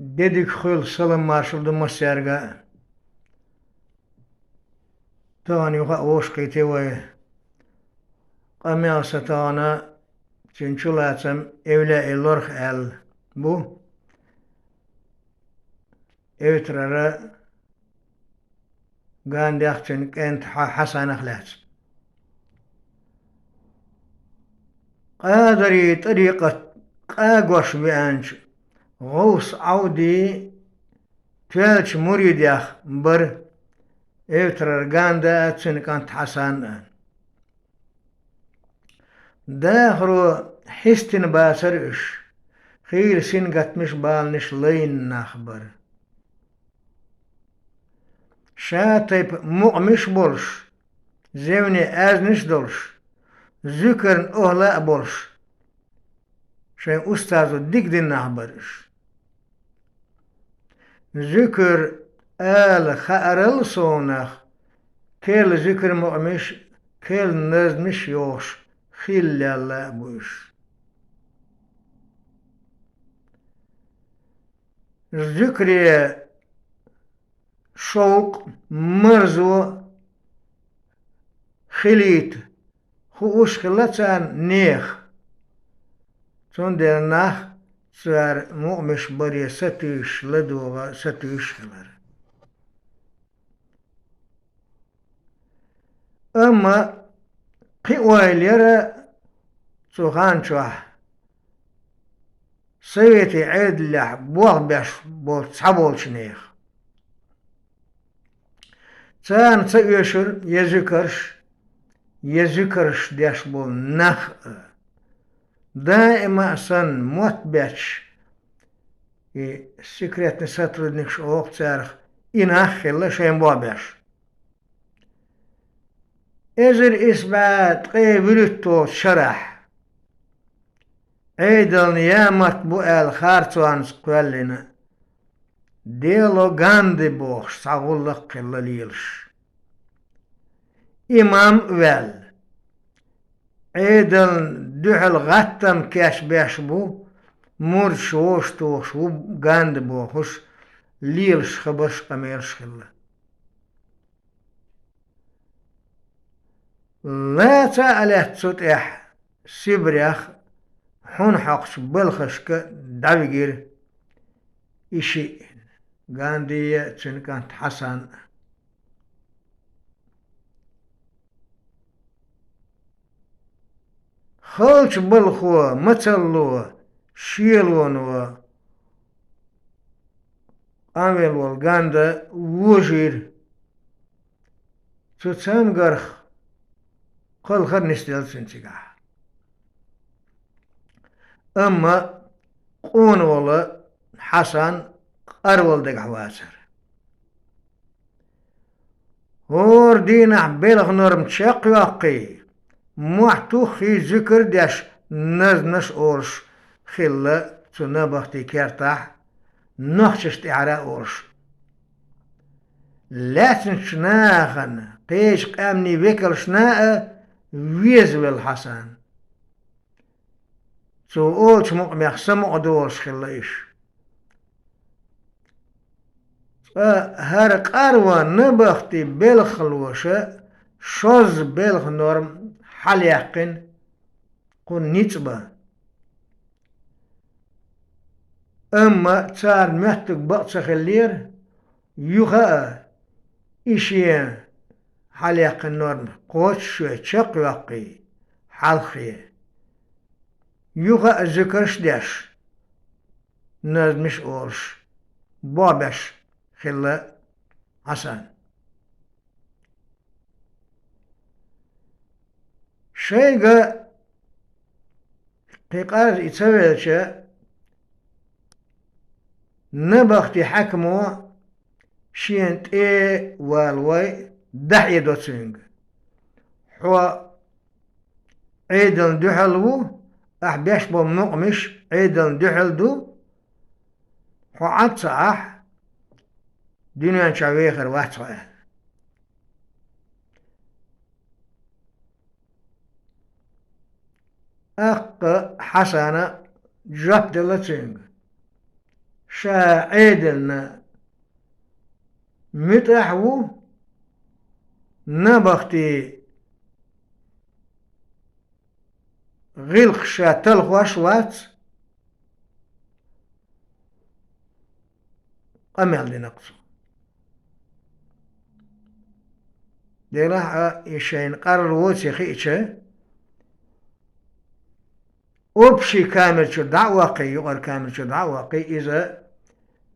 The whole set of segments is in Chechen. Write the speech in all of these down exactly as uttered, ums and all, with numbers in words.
Де дика хуьлда, салам-маршалла ду массаьрга а. Тахана юха а вовшахкхийтий вай. Къамел, сан тахана цуьнан чулацам «Эвлаяи лорх» аьлла бу. Эвтарара Гандех, цуьнан кӀентах Хьа-, Хьасанах лаьцна. Къадарий тӀарикъат къагош веанчу ГӀовс Ӏовди тоьллачу муридех бара Эвтарара Ганда а, цуьнан кӀант Хьасан а. Дахаро хьистина бацара уьш, хийра сингаттамаш, баланаш лайна нах бара. Ша тайпа мукъамаш а болуш, зевне аьзнаш а долуш, зуькарна охӀла а болуш, шайн устазо дика дина нах бара уьш. Зуькар ала хаарал совнах, керла зуькар-мукъамаш, керла назмаш йохуш хилла лелла а бу уьш. Зуькаре шовкъ, марзо хилийта хууш хилла царна нехан. Цундела нах цара мукъамаш баре сатуьйсуш, ладогӀа сатуьйсуш хилар. Амма кхин ойла яра цу хан чохь советийн Ӏедалехь болх беш болчу цхьаболчу нехан. Царна ца оьшура я зуькарш, я зуькарш деш болу нах а. Даима а санна, мотт бетташ, и секретный сотрудникаш олу царах, и нах а хилла шайн болх беш. Эзар исс бӀе ткъе вуьрхӀитталгӀачу шарахь Ӏедална ямарт бу аьлла харцонца кхоьллина, Дело Ганди бохуш цхьа гӀуллакх а хилла лелаш. Имам а ваьлла, Ӏедална дуьхьал гӀаттам кечбеш бу, мурдаш вовшахтухуш ву Ганди бохуш, лелаш хабарш а, къамелаш а хилла. Лаца а лаьтта цу тӀехь Сибрех хьун хьокхучу белхашка дӀавигира и шиъ, Ганди а, цуьнан кӀант Хьасан а. Халчу балхо, мацалло, шелоно къанвелла волу Ганда вожийра. Цу цамгарх кхалхар нисделла цуьнан цигахь. Амма къона волу Хьасан къарвала дагахь вацара. ХӀора дийнахь белхан норма чекхйоккхий, мохь туххий, зуькар а деш, назманаш а олуш хилла цу набахти кертахь, нохчашна тӀаьхьара а олуш. Лаьцначу нахана, кхечу къаьмнийн векалшна а везавелла Хьасан. Цо олучу мукъамех самукъадолуш хилла уьш. Цкъа хӀара къарван набахти белхалоша шозза белхан норма хьалаяьккхина кху ницкъ бан. Амма царна моьттург бакъ ца хиллера, юха а и шен хьалаяьккхина норма кхочушшоь чекхйоккхий, хьалххе, юха а зуькарш а деш, назманаш а олуш, болх беш хилла Хьасан. Шайга кхин къарза и ца велча, набахти хьаькамо шена тӀе а валавой, дӀахьедо цуьнга: «Хьо Ӏедална дуьхьал ву, ахь беш болу мукъамаш Ӏедална дуьхьал ду, хьо Ӏад ца Ӏахь, дуьнен чохь вехар вац хьо», – аьлла. ТӀаккха Хьасана жоп делла цуьнга: ша Ӏедална муьтӀахь а ву, набахти гӀиллакхаш ша талхош а вац, къамел дина-кх цо. Делахь а, и шайна къарла воций хиъча, общий камер чу дӀа а ваккхий, юкъара камер чу дӀа а ваккхий, иза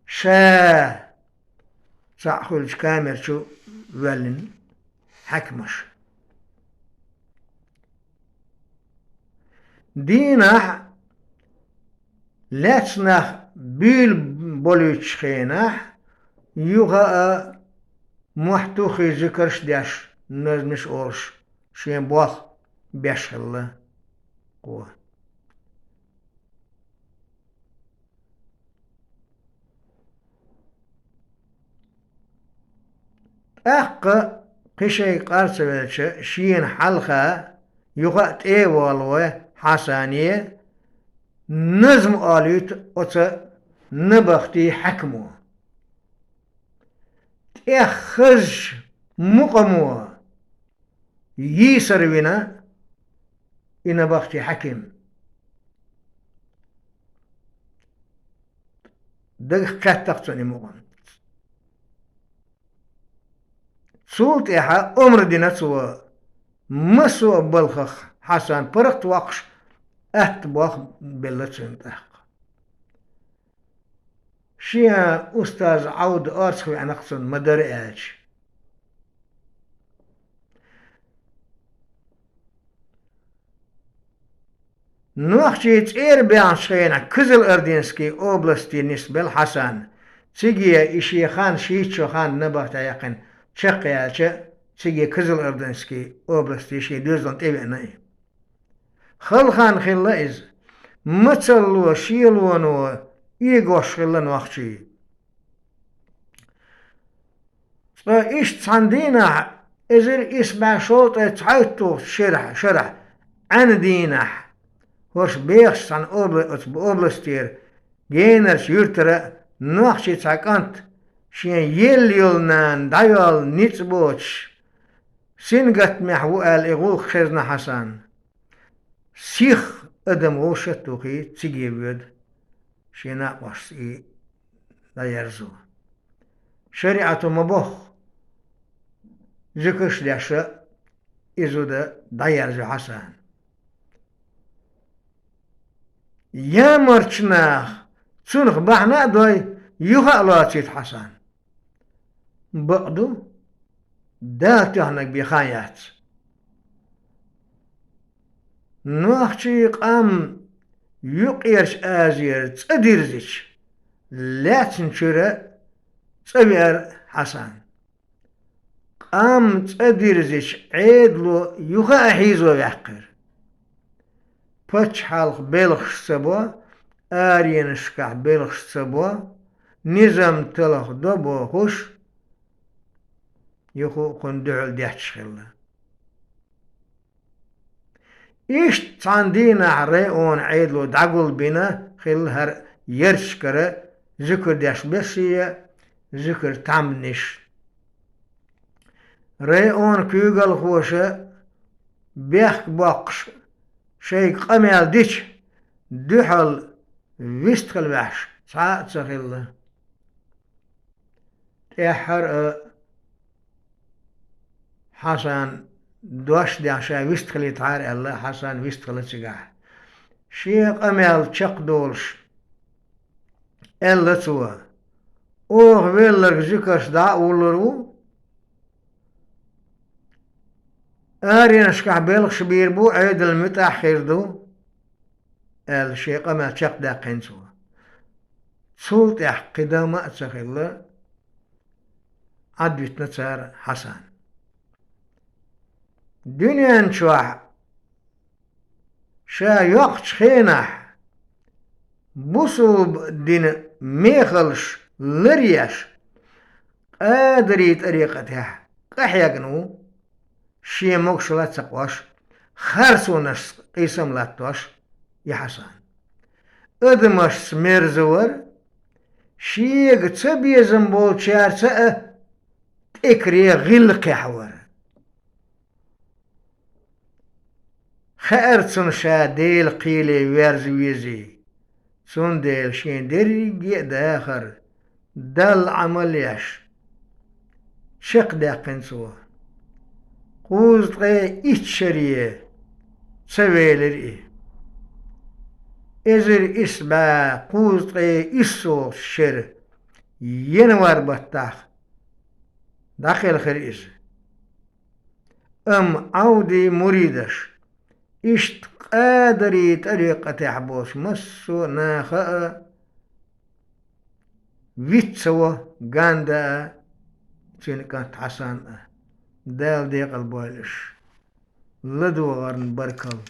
ша цхьаъ хуьлучу камер чу воьллина хьаькамаш. Дийнахь лаьцна нах буьйлаболуьйтучу хенахь, юха а мохь тухий зуькарш а деш, назмаш а олуш, шен болх беш хилла кхо. ТӀаккха, кхин шайга къар ца велча, шена хьалха юха а тӀе а волавой Хьасане, назма олуьйту оцу набахти хьаькамо. ТӀех хазачу мукъамо йийсар вина и набахти хьаькам. Дагах кхетта-кх цунна и мукъам. Цул тӀаьхьа омра дина цо, массо а балхах Хьасан паргӀат а воккхуш, атта болх белла цуьнан тӀаккха. Шен устаз Ӏовда орцах веана-кх цунна, ма-дарра аьлча. Нохчий цӀера баьхначу хенахь Кызыл-Ординский областе нисбелла Хьасан. Циге и шен хан, шийтта шо хан набахтехь яьккхина, чекхъяьлча, циге Кызыл-Ординский областе шен доьзална тӀевеана и. Хала хан хилла иза. Мацалло, шелоно эгош хилла нохчий. Цкъа иштта цхьана дийнахь, эзар исс бӀе шовзткъе цхьайтталгӀачу шерахь, шарахь, Ӏаьнан дийнахь, хӀорш бехаш цхьана обла-, оцу областера генарчу юьртара нохчийн цхьа кӀант, шен елла йолу нана дӀайолла ницкъ боцуш, сингаттамехь ву аьлла, и гӀуллакх хезна Хьасанна. Сих адам вовшах а тухий, циге воьду, шен накъосташца и дӀаерзо. ШариӀато ма-бохху, зуькарш а деш, и зуда дӀаерзо Хьасана. Ямарчу наха цунах бахьана а дой, юха а лоцуьйту Хьасан. Бакъду, Дала тоьхнарг бен хан яц. Нохчийн къам Юккъерчу Азера цӀа дирзича, лаьцначуьра цӀа веара Хьасан. Къам цӀа дирзича, Ӏедало юха а хьийзо ваьккхира. Пачхьалкх белхаш ца бо, аренашкахь белхаш ца бо, низам талхадо бохуш, юха а кхунна дуьхьал детташ хилла. Иштта цхьана дийнахь районан Ӏедало дӀагулбина хилла хӀара ярташкара зуькар деш берш а, зуькар тхьамданаш. Районан куьйгалхоша бехк боккхуш шайга къамел дича, дуьхьал вистхила ваьхьаш цхьа а ца хилла. ТӀаьххьара а Хьасан дош а деш, ша вистхилийтахьара аьлла, Хьасан вистхилла цигахь. Шен къамел чекхдолуш, аьлла цо: «Оха велларг зуькаршца дӀа а вуллур ву, аренашкахь белхаш бийр бу, Ӏедална муьтӀахь хир ду», — аьлла, шен къамел чекхдаьккхина цо. Цул тӀаьхьа кхин дан ма а ца хилла, Ӏадвитина цара Хьасан. Дуьнен чохь ша йоккхучу хенахь бусулба динан мехаллаш ларъеш, къадарийн тӀарикъатехь къахьегна ву, шен могушалла а ца къош, харцонашца къийсам латтош и Хьасан. Адамашца мерза вара, шега ца безам болчаьрца а тӀекаре гӀиллакхехь вара. Хаьара цунна ша Делан кхеле верза везий, цундела шен дерриге а дахар Далла Ӏамал еш, чекхдаьккхина цо. Кхузткъе итт шаре ца велира и. Эзар исс бӀе кхузткъе иссолгӀачу шеран январь баттахь дӀакхелхира иза. Амма Ӏавдин муридаш иштта къадарийн тӀарикъатехь болчу массо а наха а виц ца во Ганда а, цуьнан кӀант Хьасан а. Дала декъал бойла уьш. ЛадогӀарна баркалла.